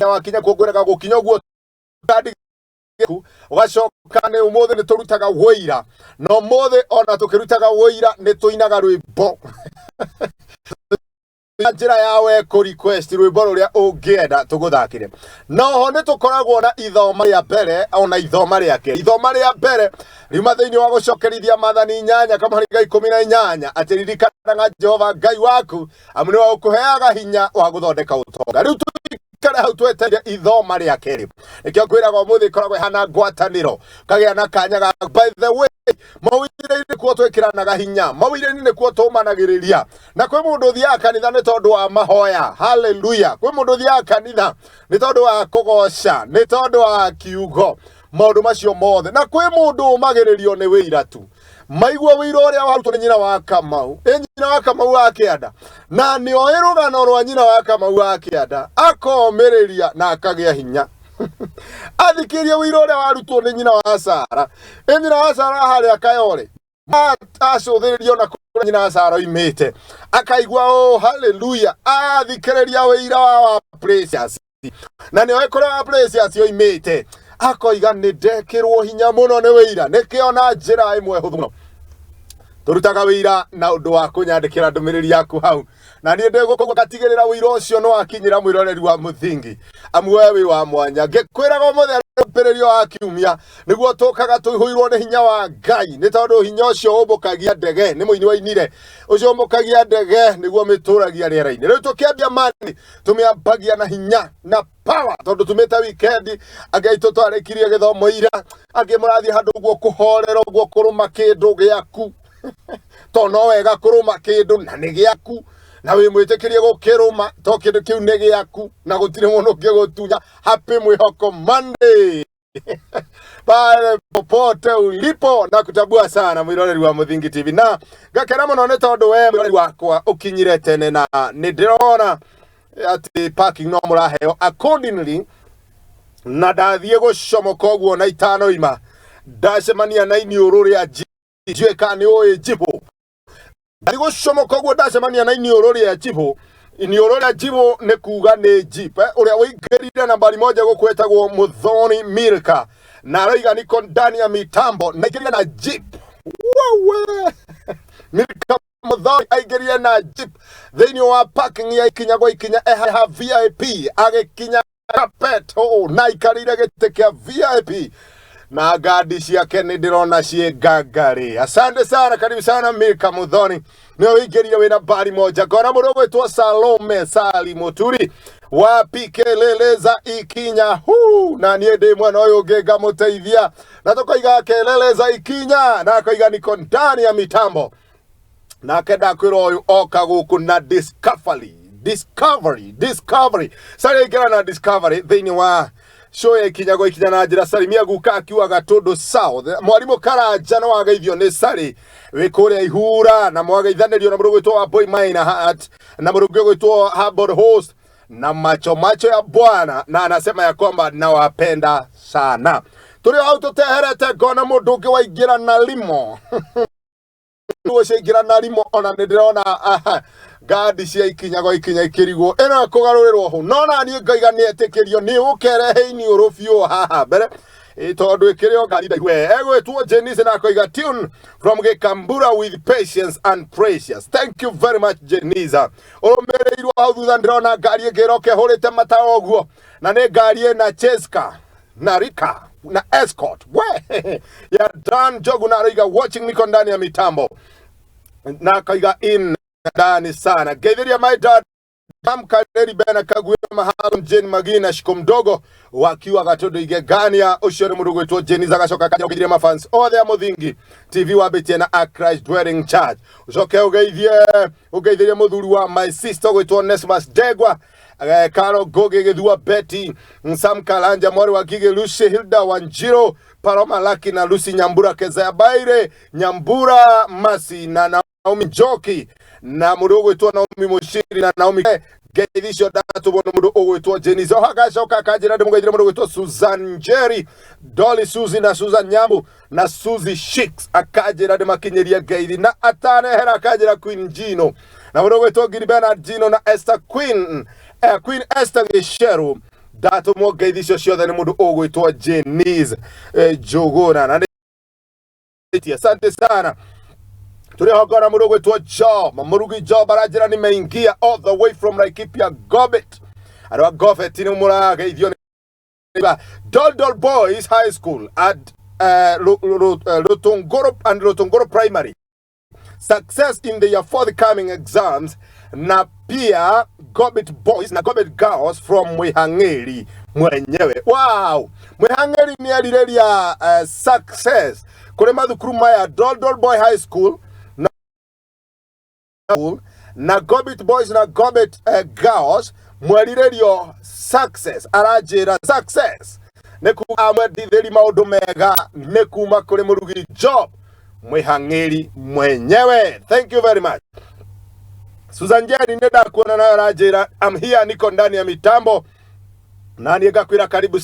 Wakinya kuo ngwĩraga gũkinya ũguo kandi ũgacoka nĩ ũmũthĩ nĩ tũrutaga wũira, na ũmũthĩ ona tũkĩrutaga wũira nĩ tũinaga rwĩmbo na njĩra ya we kũ request rwĩmbo rũrĩa ũngĩenda tũgũthakĩre. Noho nĩ tũkoragwo na ithoma rĩa mbere ona ithoma rĩa kerĩ. Ithoma rĩa mbere riuma thĩinĩ wa Gũcokerithia Maathani 8 kamũhari ga 18, atĩ ririkanaga Jehova Ngai waku, amu nĩwe ũkũheaga hinya wa gũthondeka ũtonga. Rĩu tũikare hau twetereire ithoma rĩa kerĩ. Nĩkĩo ngwĩraga ũmũthĩ ĩkoragwo ĩhana ngwatanĩro, kagĩa na kanya ga. By the way, mawĩra-inĩ nĩkuo twĩkĩranaga hinya, mawĩra-inĩ nĩkuo tũmanagĩrĩria. Na kwĩ mũndũ ũthiaga kanitha nĩ tondũ wa mahoya, haleluya. Kwĩ mũndũ ũthiaga kanitha nĩ tondũ wa kũgoca, nĩ tondũ wa kiugo, maũndũ macio mothe. Na kwĩ mũndũ ũmagĩrĩrio nĩ wĩira tu, maigua wĩira ũrĩa warutwo nĩ nyina wa Kamau, ĩ nyina wa Kamau wa kĩanda, na nĩ oĩ rũgano rwa nyina wa Kamau wa kĩanda, akomĩrĩria na akagĩa hinya athikĩrie wĩira ũrĩa warutwo nĩ nyina wa Sara. Ĩ nyina wa Sara harĩa Kayore acũthĩrĩrio na kũrĩa nyina wa Sara oimĩte, akaigua, "Oh, haleluya!" Athikĩrĩria wĩira wa Precious, na nĩ oĩ kũrĩa wa Precious oimĩte, akoiga, "Nĩ ndekĩrwo hinya mũno nĩ wĩira." Nĩkĩo na njĩra ĩmwe hũthũ mũno tũrutaga wĩira na ũndũ wa kũnyandĩkĩra ndũmĩrĩri yaku hau, na niĩ ndĩgũkũ ngatigĩrĩra wĩira ũcio nĩ wakinyĩra mwĩroreri wa Mũthingi, amu we wĩ wa mwanya. Ngĩkwĩraga ũmũthĩ arĩ wa kiumia nĩguo tũkaga tũihũirwo nĩ hinya wa Ngai, nĩ tondũ hinya ũcio ũmbũkagia ndege, nĩ mũini wainire, ũcio ũmbũkagia ndege nĩguo mĩtũragia rĩera-inĩ. Rĩu tũkĩambia mani tũmĩambagia na hinya na power, tondũ tumĩte weekend, angĩ aitũ twarĩkirie gĩthomo ira, angĩ mũrathiĩ handũ ũguo kũhorera ũguo, kũrũma kĩndũ gĩaku, to no wega kũrũma kĩndũ na nĩ gĩaku na wĩ mwĩtĩkĩrie gũkĩrũma, to kĩndũ kĩu nĩ gĩaku na gũtirĩ mũndũ ũngĩgũtunya. Happy Mwĩhoko Monday pale popote ulipo, na kutambua sana mwiroreri wa Mũthingi TV, na ngakena mũno nĩ tondũ we mwiroreri wakwa ũkinyire tene, na nĩ ndĩrona atĩ parking no mũraheo accordingly. Na ndathiĩ gũcomoka ũguo na itano ima ndacemania na iniũrũ rĩa njũĩ, kana nĩ ũĩ njibũ. Ndathiĩ gũcomoka ũguo ndacemania na iniũrũ rĩa njibũ. Iniũrũ rĩa njibũ nĩ kuga nĩ jeep, ũrĩa ũingĩrire nambari moja gũkũ etagwo Muthoni Milka, na aroiga, "Niko ndani ya mitambo." Na aingĩrire na jeep. Wewe, Milka Muthoni aingĩrire na jeep thĩinĩ wa parking ya Ikinya gwa Ikinya, eha VIP, agĩkinya carpet, oh, na aikarĩire gĩtĩ kĩa VIP na ngandi ciake nĩ ndĩrona ciĩ ngangari. Asante sana, karibu sana Milka Muthoni, nĩwe wĩingĩrire wĩna mbari moja. Ngona mũndũ ũgwĩtwo Salome Sali Muturi wapi kelele za Ikinya hu, na niĩ ndĩ mwena ũyũ ũngĩ ngamũteithia na tũkoiga kelele za Ikinya, na akoiga, "Niko ndani ya mitambo." Nake ndakwĩra ũyũ oka gũkũ na Discovery, Discovery, Discovery. Sari ingĩra na Discovery thĩinĩ wa show ya Ikinya gwa Ikinya na njĩra salimia guka akiuga Gatũndũ South. Mwarimũ Karanja no wageithio nĩ Sari wĩ kũrĩa Ihura, na mwageithanĩrio na mũndũ gwĩtwo wa Boy Maina Hat na mũndũ ũngĩ gwĩtwo Harbor Host na macho macho ya Bwana, na anasema ya kwamba nawapenda sana. Tũrĩ hau tũteherete, ngona mũndũ ũngĩ waingĩra na limo ũcio aingĩra na limo, ona nĩ ndĩrona, aha, ngandi cia Ikinya gwa Ikinya ikĩrigwo ĩno ĩkũgarũrĩrwo hau, no na niĩ ngaiga nĩ etĩkĩrio nĩ ũkerehe iniũrũ biũ haha mbere. Ĩ, tondũ ĩkĩrĩ o ngari ndaihu. Egwĩtwo Jenice na akoiga, "Tune from Gĩkambura with Patience and Precious." Thank you very much, Jenisa. Ũrũmĩrĩirwo hau thutha ndĩrona ngari ĩngĩ ĩroka ĩhũrĩte matawa ũguo, na nĩ ngari ĩna Cheska na Rika na Escort we ya Dan Jogu, na aroiga, "Watching, niko ndani ya mitambo," na akaiga in ndani sana. Geithiria my dad Sam Kareri Bena Kagwe Mahalo Jane Magina Shiko Mdogo wakiwa Gatondo Igegania. Ucio nĩ mũndũ gwĩtwo Jeni agacoka kageithie mafans othe a Mũthingi TV wambĩtie na a Christ Dwelling Church. Ucoke ũgeithie ũgeithĩrie mũthuri wa my sister gwĩtwo Nesmas Ndegwa, Karo Ngugi Githua, Betty Sam Kalanja, mwarĩ wa Gigi, Lucy Hilda Wanjiro, Paloma Laki na Lucy Nyambura, Kezaya Baire Nyambura, Masi na Naomi Njoki na mũndũ ũgwĩtwo Naomi Mushiri na Naomi. Ngeithi icio ndatũmwo nĩ mũndũ ũgwĩtwo Jenice. Oho agacoka akanjĩra ndĩmũgeithire mũndũ ũgwĩtwo Susan Njeri, Dolly Suzy na Susan Nyambu na Suzy Shix, akanjĩra ndĩmakinyĩrie ngeithi. Na atanehera akanjĩra Queen Gino na mũndũ ũgwĩtwo Giri Bernard Gino na Esther Queen, Queen Esther Gicheru. Ndatũmwo ngeithi icio ciothe nĩ mũndũ ũgwĩtwo Jenice Njũgũna na nĩ asante sana. Tũrĩhongona mũndũ ũgwĩtwo Job Mũrugi. Job aranjĩra nimeingia all the way from Laikipia, Gobit. Andũ a Gobet nĩ mũrageithio nĩ Doldol Boys High School at Rutunguru and Rutunguru Primary. Success in their forthcoming exams, na pia Gobit Boys na Gobit Girls from Mwihang'eri mwenyewe. Wow! Mwihang'eri nĩ erirĩria success kũrĩ mathukuru maya, Doldol Boy High School na Gobit Boys na Gobit Girls. Mwerirĩrio success, aranjĩra success nĩ kuga amwendithĩri maũndũ mega nĩ kuma kũrĩ mũrugi Job Mwihang'eri mwenyewe. Thank you very much. Susan Jerry, nĩ ndakuona nayo, aranjĩra, "I'm here, niko ndani ya mitambo." Na niĩ ngakwĩra karibu.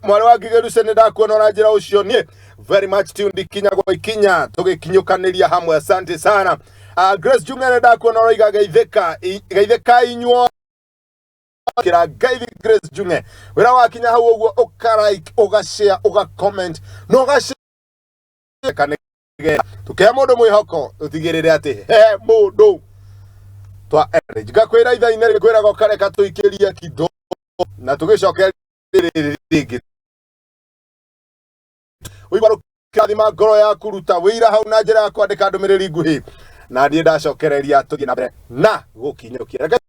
Mwarĩ wa Ngigĩruce, nĩ ndakuona, ũranjĩra ũcio niĩ very much tuned ikinya gwa ikinya, tũgĩkinyũkanĩria hamwe. Asante sana. Grace Jumia, nĩ ndakuona, ũroiga geithĩka geithĩka inyuo kĩra ngeithi. Grace Jumia, wĩra wakinya hau ũguo, ũka like, ũgashare, ũga comment na ũgashare tũkĩhe mũndũ mwĩhoko, tũtigĩrĩre atĩ he mũndũ twa encourage. Ngakwĩra ithaa-inĩ rĩkwĩraga ũkareka tũikĩrie kido na tũgĩcoke rĩrĩ rĩngĩ ũigua rũkĩrathima ngoro yaku. Ruta wĩira hau na njĩra ya kwandĩka ndũmĩrĩri nguhĩ, na niĩ ndacokereria tũthiĩ na mbere na gũkinyũkia. Reke.